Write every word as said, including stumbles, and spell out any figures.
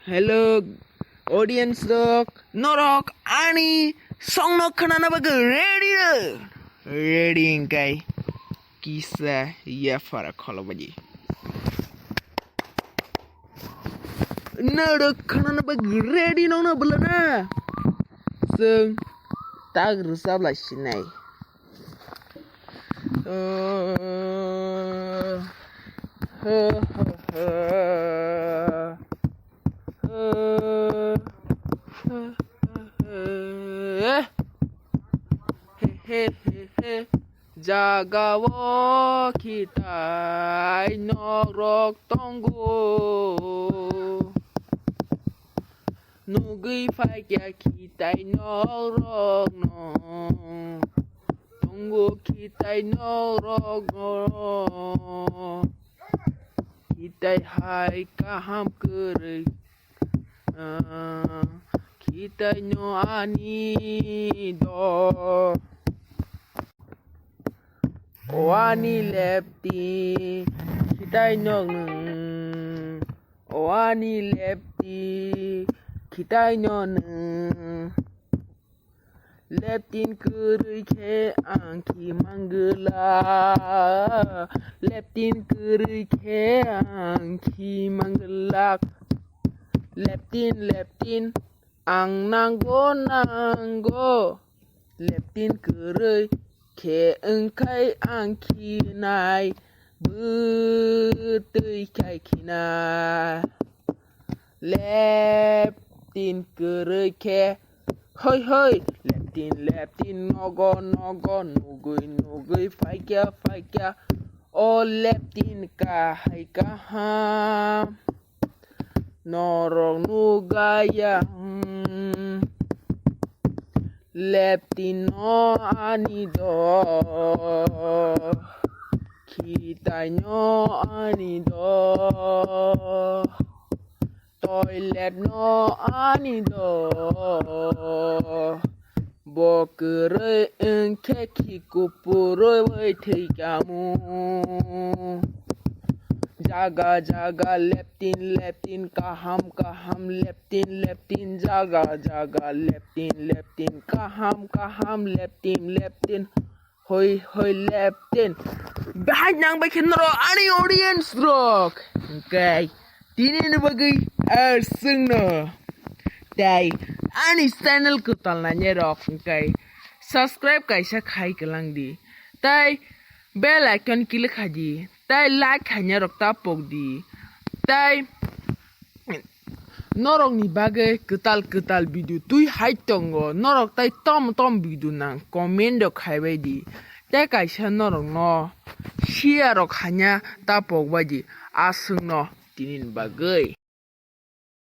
Hello, audience rok, norok ani songno khwnana bagwi ready rw? Ready hwnkhe kisa yaphara kholo baji. Norok khwnana bagwi ready nongna bwlana? Chwng tak rwchap lai sinai. Jaga o khitai nokrok tongo. Nugwi phaikha khitai nokrokno. Tongo khitai nokrokno. Khitai hai kaham kwrwi. Ah, khitai no ani do. O ani leptin, khitai no nwng. O ani leptin, khitai no nwng. Leptin kwrwi khe ang khi manglak. Leptin kwrwi khe ang khi manglak. Leptin, leptin, ang nango, nango. Leptin kwrwi khe wngkhai ang khinai, bwtwi khai khinai. Leptin kwrwi khe, hoi hoi, leptin leptin nogo nogo, nugwi nugwi phaikha phaikha, o leptin kahai kaham. Norok nugaya, hmm. Leptin no ani do, khitai no ani do, toilet no ani do. Bo kwrwi wngkhe khi kupurwi thwikamu. Jaga jaga leptin leptin kaham kaham leptin leptin jaga jaga leptin leptin kaham kaham leptin leptin hoi hoi leptin. Bahai nang bai khe norok ani audience rok. Hwnkhe tini ni bagwi aswkno. Tei ani channel kwtal nainai rok hwnkhe subscribe kaisa khai kwlang di. Tei bell icon click khai di. Tei like khaina rok ta pok di. Tei norok ni bagwi kwtal kwtal video twi hai tongo. Norok tei tom tom video nang comment rok khai bai di. Tei kaisa norok no share rok khaina ta pok bai di. Aswkno tini ni bagwi.